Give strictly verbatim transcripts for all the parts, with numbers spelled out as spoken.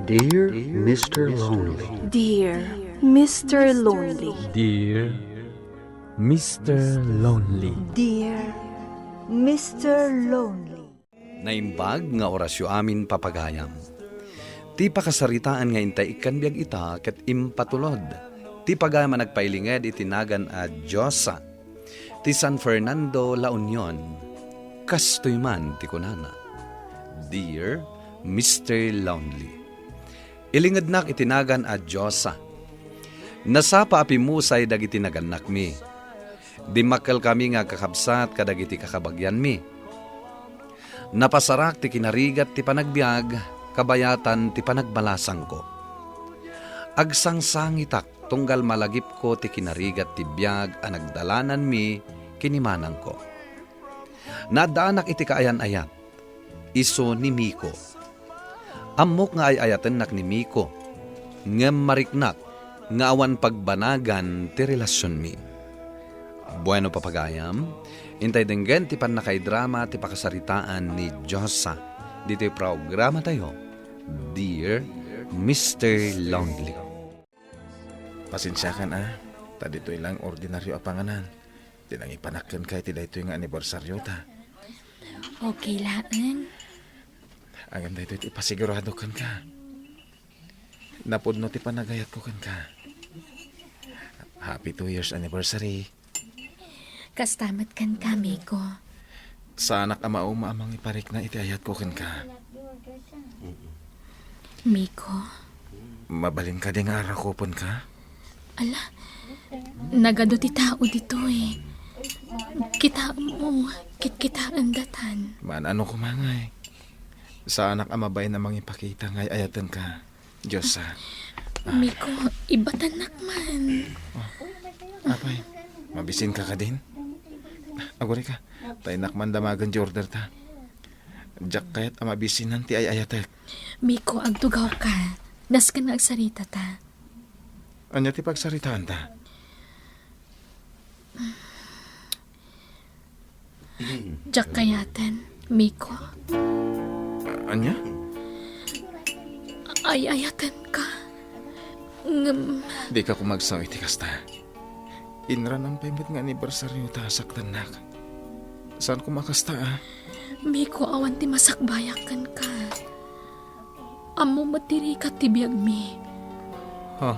Dear Mister Lonely. Dear Mister Lonely. Dear Mister Lonely. Dear Mister Lonely. Naimbag nga orasyo amin, papagayam. Ti pakasaritaan nga intay ikkan biag ita ket impatulod ti pagayam a nagpailinged iti nagan a Diosa ti San Fernando, La Union. Kastoy man ti kunana, "Dear Mister Lonely, ilingednak iti nagan a Diosa. Nasapa a pimmusay dagiti nagannakmi. Dimmakkelkami nga agkakabsat kadagiti kakabagianmi. Napasarak ti kinarigat ti panagbiag, kabayatan ti panagbalasangko. Agsangsangitak tunggal malagipko ti kinarigat ti biag a nagdalananmi ken ni manangko. Naaddaanak iti kaayan-ayat, isu ni Miko. Ammok nga ay-ayatennak ni Miko, ngem mariknak nga awan pagbanagan ti relasionmi." Bueno, papagayam, intay denggen ti pannakaidrama ti pakasaritaan ni Diosa ditoy programatayo, Dear Mister Lonely. Pasensiakan a, ta ditoy lang ordinaryo a panganan ti nangipanak kenka iti daytoy nga anibersariota. Okay laeng. Ngem daytoy ti ipasigurado kenka. Napudno ti panagayatko kenka. Happy two years anniversary. Kasta met kenka, Miko. Saanak a mauma a mangiparikna iti ayatko kenka. Miko. Mabalin kadi nga arakupenka? Ala, nagadu ti tao ditoy. Kitaem mo, kitkitaendatan. Maan-ano koma ngay. Saanak a mabain a mangipakita nga ay-ayatenka. Diosa. Miko, ibatannak man. Apay, mabisinka kadin? Agurayka, ta innak man damagen ti orderta. Diak kayat a mabisinan ti ay-ayatek. Miko, agtugawka. Nasken nga agsaritata. Ania ti pagsaritaanta? Diak kayaten, Miko. Ania? Ay-ayatenka. Ngem dika koma agsao iti kasta. Inranam pay met nga anibersariota a saktannak. Saan koma kasta a? Miko, awan ti masakbayak kenka. Ammom met ti rigat ti biagmi. Ha?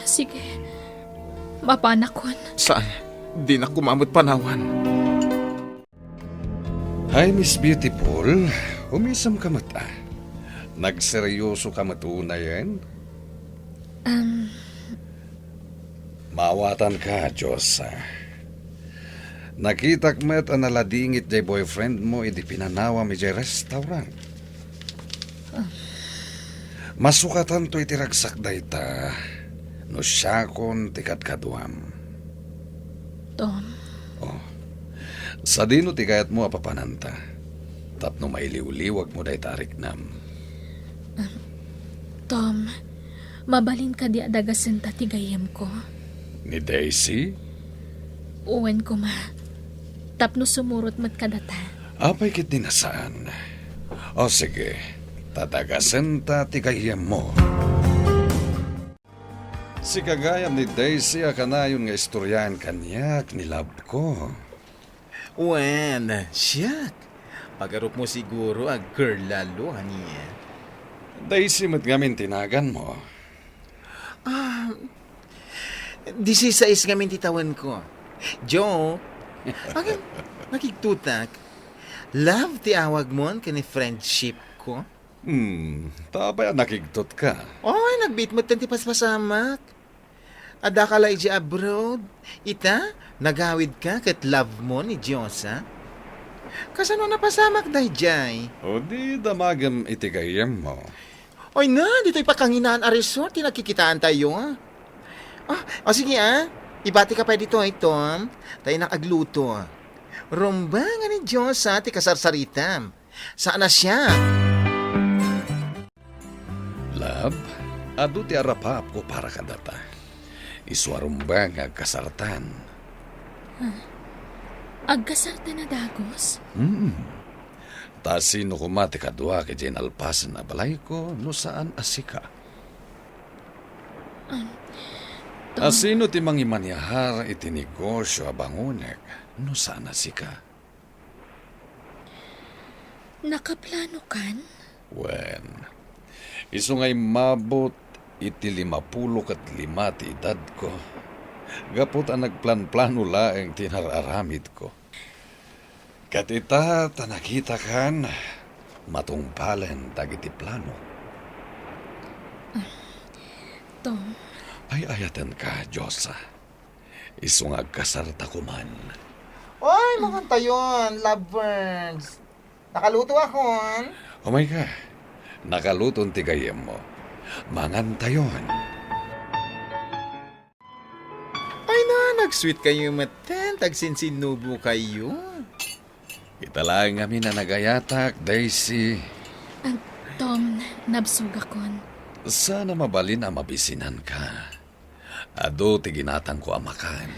Sige. Mapanakon. Saan? Dinak koma met panawan. Hi, Miss Beautiful. Umisemka met a. Nagseryosoka met unayen? Um, Maawatanka, Diosa. Nakitak met a naladingit jay boyfriend mo idi pinanawam idiay restaurant. Masukatanto iti ragsak dayta no siakon ti kadkaduam. Tom. Oh. Sadino ti kayatmo a papananta tapno mailiwliwagmo dayta a riknam? Um, Tom, mabalin kadi a dagasenta ti gayyemko? Ni Daisy? Wen koma, tapno sumurot met kadata. Apay ketdi a saan? O sige, ta dagasenta ti gayyemmo. Sika gayam ni Daisy a kanayon nga istoryaen kaniak ni love ko. Wen, siak. Pagarupmo siguro a girl lalo, ania? Daisy met ngamin ti naganmo. Ah, disisais ngamin ti tawenko. Joe, akin, nakigtotak. Love ti awagmon ken ni friendship ko. Hmm, ta apay a nakigtotka? Oy, nagbiit metten ti paspasamak. Addaka la idiay abroad. Ita, nagawidka ket love mo ni Diosa. Kasano a napasamak daydiay? O di damagem iti gayyemmo. Oy na, ditoy pakanginaan a resort ti nagkikitaantayo. Ah, o sige ah, ibatika pay ditoy, Tom. Ta innak agluto. Rumba nga ni Diosa ti kasarsaritam. Saan a siak. Love, adu ti arapaapko para kadata. Isu a rumba nga agkasartan. Ah, agkasartan a dagus? Hmm. Ta sino koma ti kaduak idiay nalpasen a balayko no saan a sika? Asino ti mangimaniahar iti negosio a bangonek no saan a sika? Nakaplanokan? Wen, isu nga immabot iti limapulo ket lima ti edadko, gapu ta nagplanplano laeng ti inar-aramidko. Ket ita ta nakitakan, matungpalen dagiti plano. Tom. Ay-ayatenka, Diosa. Isu nga agkasarta koman. Oy, mangantayon, lovebirds. Nakalutoakon. Umay ka. Nakaluton ti gayyemmo. Mangantayon. Ay na, nag-sweet kayo metten, tagsinsinubo kayo. Ita laeng ngamin a nagayatak, Daisy. Ah, Tom, nabsogakon. Saan a mabalin a mabisinanka. Adu ti ginatangko a makan.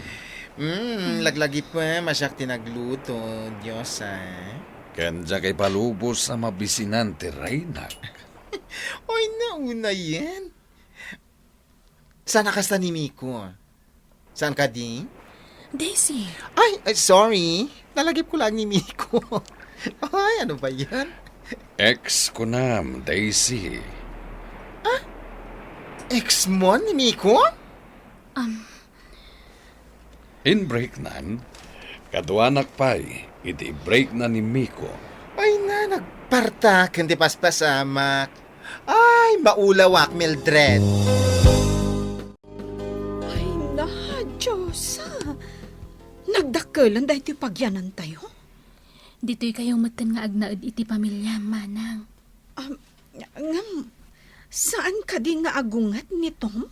Mm, laglagipem a siak ti nagluto, Diosa. Ken diak ipalubos a mabisinan ti reynak. Oy, naunayen. Saan a kasta ni Miko? Saan kadi? Daisy. Ay, ay, sorry. Nalagipko lang ni Miko. Ay, ano ba yan? Ex ko nam, Daisy. Ah? Ex mo ni Miko? Um, In breaknan, kaduanak pay iti breakna ni Miko. Ay na, nagpartaken ti paspasamak. Ay, maulawak, Mildred. Ay na, Diosa. Nagdakkelen daytoy pagyanantayo. Ditoy kayo metten nga agnaed iti pamiliam, manang. Um, ngem, saan kadi nga agunget ni Tom?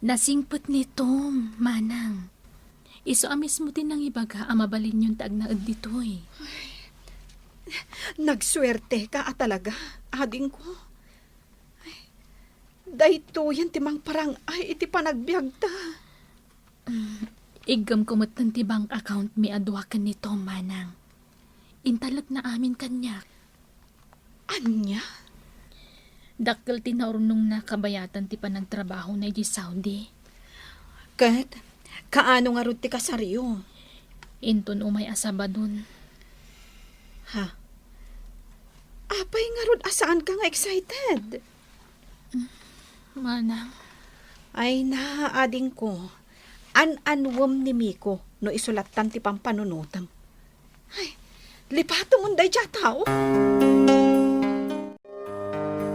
Nasingpet ni Tom, manang. Isu a mismo ti nangibaga a mabalinyon ti agnaed ditoy. Ay, nagsuerteka a talaga, adingko. Ay, daytoyen ti mangparang-ay iti panagbiagta. Mm, iggemko metten ti bank account mi a dua ken ni Tom, manang. Intalekna amin kaniak. Ania? Dakkel ti naurnongna kabayatan ti panagtrabahona idiay Saudi. Ket, kaano ngarud ti kasaryo? Inton umay a Sabadon. Ha? Apay ngarud a saanka nga excited? Manang. Ay na, adingko. An-anuem ni Miko no isu lattan ti pampanunotem. Ay, lipatemon daydiay a tao.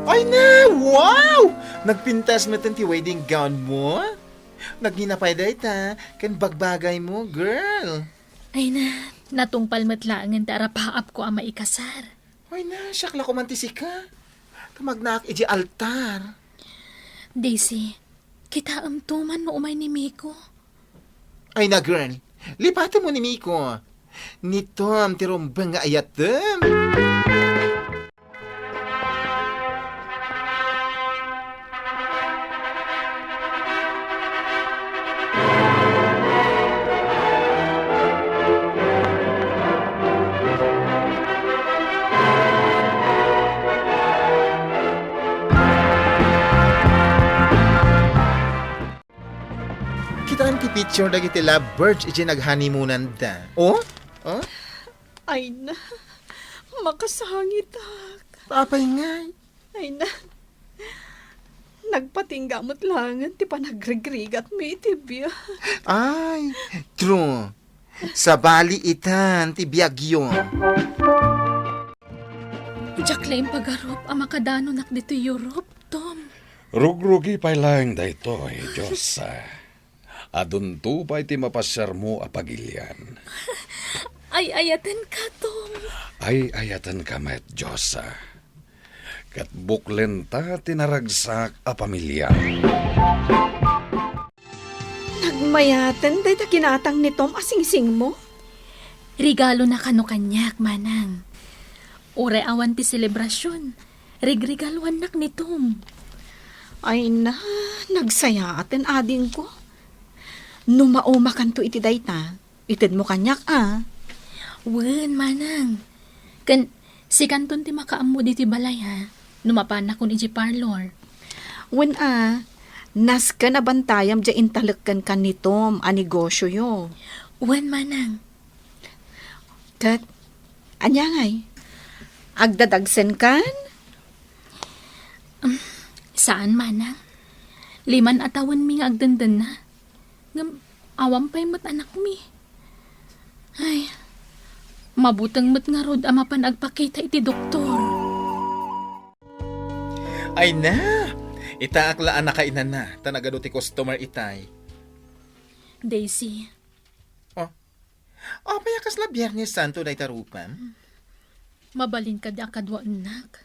Ay na, wow! Nagpintas metten ti wedding gown mo? Nagngina pay dayta, ken bagbagaymo, girl. Ay na, natungpal met laengen ti arapaapko a maikasar. Ay na, siak la koman ti sika. Tumagnaak idiay altar. Daisy, kitaemto man no umay ni Miko. Ay na, girl, lipatemmo ni Miko. Ni Tom ti rumbeng nga ayatem. Kitaem ti picture dagiti lovebirds idiay naghoneymoonanda. Oh? Oh? Ay na, makasangitak. Apay ngay? Ay na, nagpatingga met laengen ti panagrigrigatmi iti biag. Ay, true. Sabali itan ti biagyo. Diak la impagarup a makadanonak ditoy Europe, Tom. Rugrugi pay laeng daytoy, Diosa. Adunto pay ti mapasiarmo a pagilian. Ay-ayatenka, Tom. Ay-ayatenka met, Diosa. Ket buklenta ti naragsak a pamiliam. Nagmayaten dayta ginatang ni Tom a singsingmo? Regalona kano kaniak, manang. Uray awan ti selebrasion, rigregaluannak ni Tom. Ay na, nagsayaaten, adingko. No maumakanto iti dayta, itedmo kaniak a. Wen, manang. Ken Sikanton ti makaammo ditoy balay, ha? No mapanakon iti parlor. Wen a, nasken a bantayam diay intalek kenka ni Tom a negosioyo. Wen, manang. Ket, ania ngay? Agdadagsenkan? Um, saan, manang. Lima a tawenmi nga agdendenna. Ngem awan pay met anakmi. Ay, mabuteng met ngarud a mapan agpakita iti doktor. Ay na! Itaak la a nakainana, ta nagadu ti customer itay. Daisy. Oh, apay a kasla Biernes Santo dayta rupam? Mabalin kadi a kaduaennak?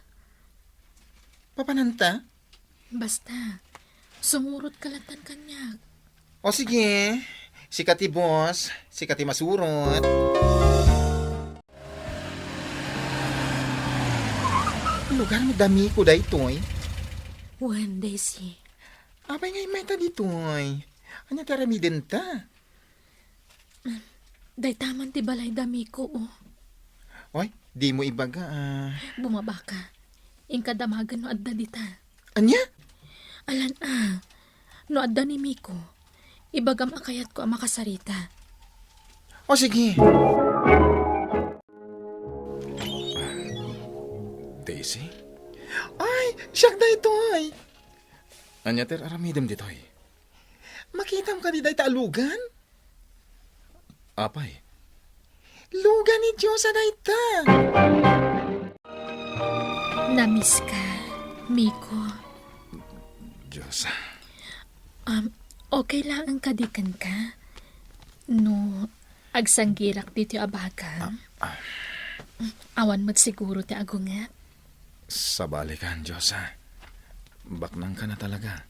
Papananta? Basta, sumurot ka latan kaniak. O sige, sika ti boss, sika ti masurot. Lugar met da Miko daytoy. Wen, Daisy. Apay nga immayta ditoy? Ania ti aramidenta? Dayta man ti balay da Miko, oh. Oy, dimo ibaga, ah. Bumabaka. Inka damagen no adda dita. Ania? Alan, ah. No adda ni Miko, ibagam a kayatko a makasarita. O, sige. Daisy? Ay, siak daytoy. Ania ti aramidem ditoy? Makitam kadi dayta a lugan? Apay? Lugan ni Diosa dayta. Namiss ka, Miko. Diosa. Um, okay laeng kadi kenka? No agsanggirak ditoy a bagam? Ah, ah. Awan met siguro ti agunget? Sabalikan, Diosa. Baknangka na talaga.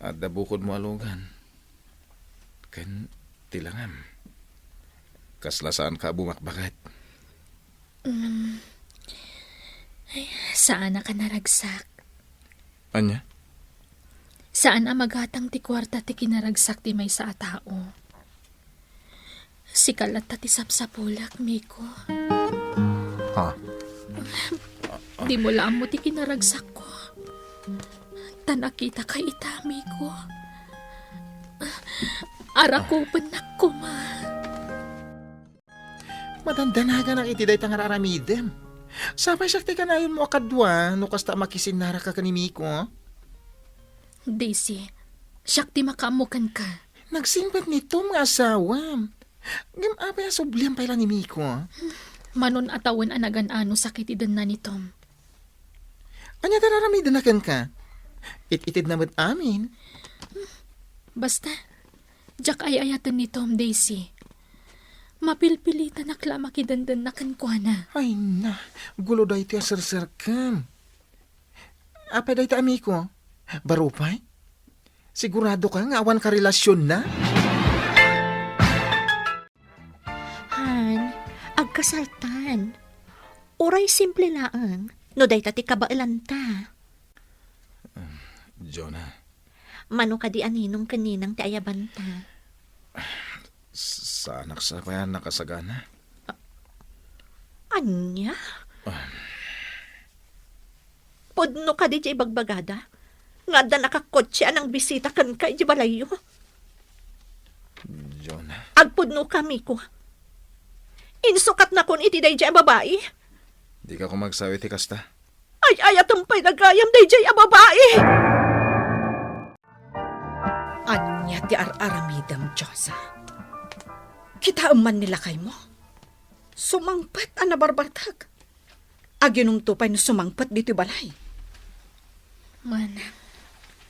Adda bukodmo a lugan. Ken ti langam. Kasla saanka a bumakbaket? Mm. Ay, saanak a naragsak. Ania? Saan a magatang ti kuarta ti kinaragsak ti maysa a tao. Sika latta ti sapsapulak, Miko. Ha? Dimo la ammo ti kinaragsakko. Ta nakitaka ita, Miko. Arakupennak koma. Madandanaganak iti dayta nga aramidem. Sapay siak ti kanayonmo a kadua no kasta a makisinnaraka ken ni Miko. Daisy, siak ti makaammo kenka. Nagsingpet ni Tom nga asawam. Ngem apay a subliam pay la ni Miko? Manon a tawen a nagan-ano sakit ti denna ni Tom. Ania ti araramidenna kenka? It-itedna met amin. Basta, diak ay-ayaten ni Tom, Daisy. Mapilpilitanak la a makidendenna kenkuana. Ay na, gulo daytoy a serserkem. Apay dayta a Miko? Baro pay? Siguradoka nga awan karelasionna? Han, agkasaltan. Uray simple laeng, no dayta ti kabaelanta. Jonah. Mano kadi a ninong ken ninang ti ayabanta? S-, saanak sa kaya nakasagana? Ania? Ah. Pudno kadi ti ibagbagada? Nga adda nakakotse a nangbisita kenka iti balayyo? Jonah. Agpudnoka, Miko. Insukatnakon iti daydiay a babai. Dika koma agsawi ti kasta. Ay-ayatem pay gagayam daydiay a babai. Ania ti ar-aramidem, Diosa? Kitaem man ni lakaymo. Sumangpet a nabarbartek. Aginumto pay no sumangpet ditoy balay. Manang.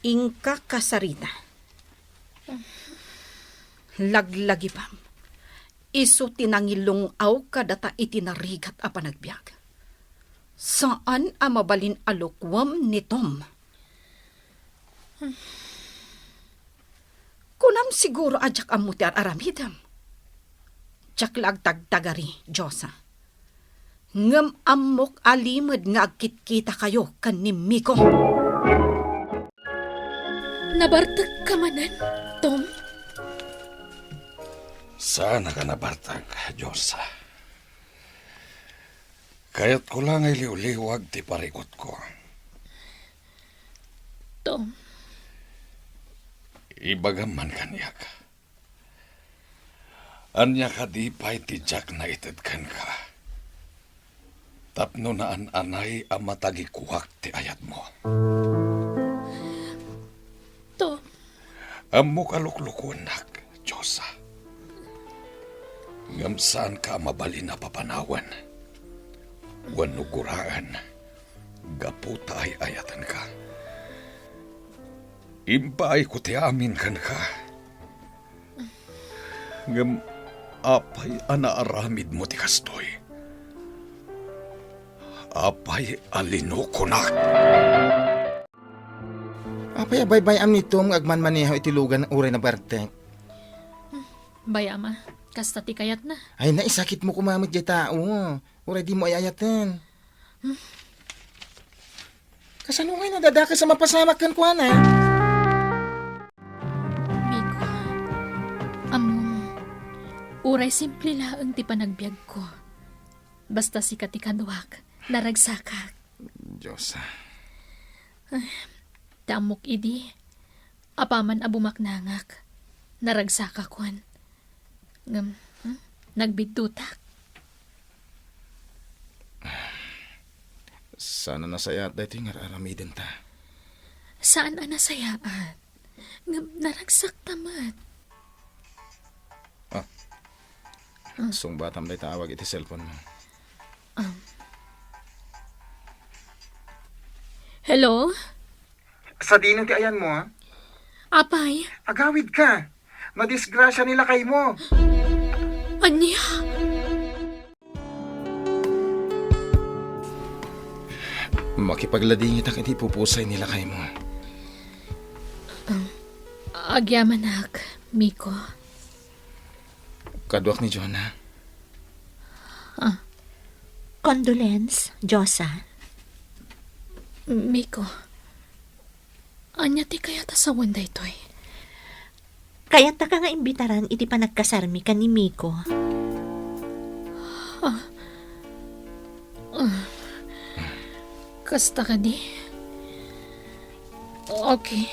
Inka kasarita. Laglagipem. Isu ti nangilung-aw kadata iti narigat a panagbiag. Saan a mabalin a lukuem ni Tom. Kunam siguro a diak ammo ti ar-aramidem. Diak la agtagtagari, Diosa. Ngem ammok a limed nga agkitkitakayo ken ni Miko. Nabartekka manen, Tom? Saanak a nabartek, Diosa. Kayatko la nga iliwliwag ti parikutko. Tom. Ibagam man kaniak. Ania kadi pay ti diak naited kenka? Tapno naan-anay a matagikuak ti ayatmo. Tom. Ammok a luklukuennak, Diyosa. Ngem saanka a mabalin a papanawen wenno guraen gapu ta ay-ayatenka. Impaayko ti amin kenka. Ngem apay a naaramidmo ti kastoy? Apay a linukonak? Apay a baybay-am ni Tom nga agmanmaneho iti lugan uray nabartek? Bay-am a, kasta ti kayatna. Ay, naisakitmo koma met diay tao. Uray dimo ay-ayaten. Kasano ngay nadadakes a mapasamak kenkuana? Miko, ammom, uray simple laeng ti panagbiagko. Basta sika ti kaduak, naragsakak. Diyosa. Ta ammok idi, apaman a bumaknangak, naragsakakon. Ngem, hmm, nagbiddutak. Saan a nasayaat daytoy nga ar-aramidenta. Saan a nasayaat? Ngem naragsakta met. Ah. Ah. Sungbatam dayta awag iti cellphone mo. Ah. Hello? Sadino ti ayanmo, a? Apay? Agawidka. Madisgrasia ni lakaymo. Ania? Makipagladingitak iti pupusay ni lakaymo. Um, agyamanak, Miko. Kaduak ni Jonah. Ah. Condolence, Diyosa. Miko, ania ti kayat a sawen daytoy? Kayattaka nga imbitaran iti panagkasarmi ken ni Miko. Ah. Ah. Kasta kadi? Okay.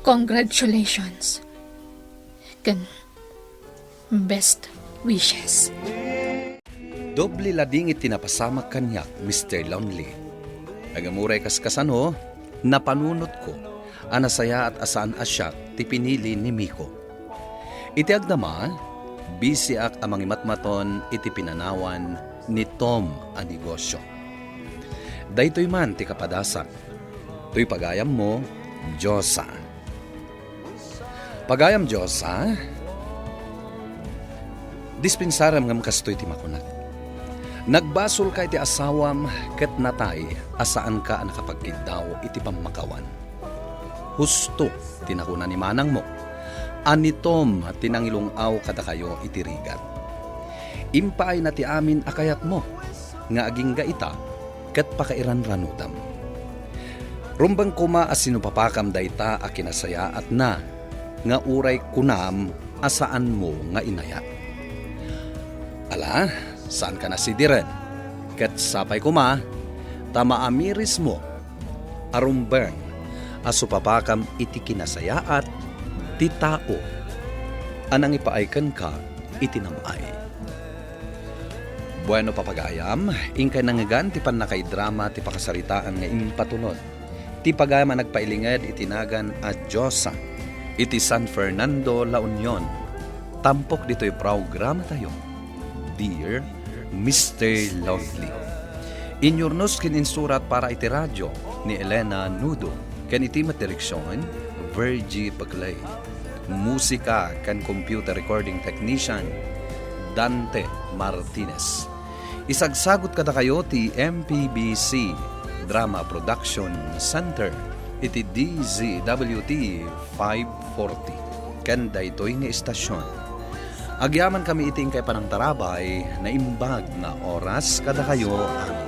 Congratulations. Ken best wishes. Doble ladingit ti napasamak kaniak, Mister Lonely. Ngem uray kaskasano, napanunotko a nasayaat a saan a siak ti pinili ni Miko. Iti agdama, bisiak a mangimatmaton iti pinanawan ni Tom a negosyo. Daytoy man ti kapadasak. Toy pagayammo, Diyosa. Pagayam, Diyosa. Dispensarem ngem kastoy ti makunak. Nagbasolka iti asawam ket natay a saanka a nakapagkiddaw iti pammakawan. Husto ti nakuna ni manangmo a ni Tom ti nangilung-aw kadakayo iti rigat. Impaayna ti amin a kayatmo nga agingga ita ket pakairanranudam. Rumbeng koma a sinupapakam dayta a kinasayaatna nga uray kunam a saanmo nga inayat. Ala, saanka nasidiren, ket sapay koma ta maamirismo a rumbeng a supapakam iti kinasayaat ti tao a nangipaay kenka iti nam-ay. Bueno, papagayam, inkay nangngegan ti pannakaidrama ti pakasaritaan nga impatulod ti pagayam a nagpailinged iti nagan a Diyosa iti San Fernando, La Union. Tampok ditoy programatayo, Dear Mister Lonely. Inyurnos ken insurat para iti radio ni Elena Nudo ken iti met direksion, Virgie Paclay. Musika ken computer recording technician, Dante Martinez. Isagsagut kadakayo ti M P B C Drama Production Center iti D Z W T five forty. Ken daytoy nga istasyon, agyamankami iti inkay panangtarabay, naimbag nga oras kadakayo a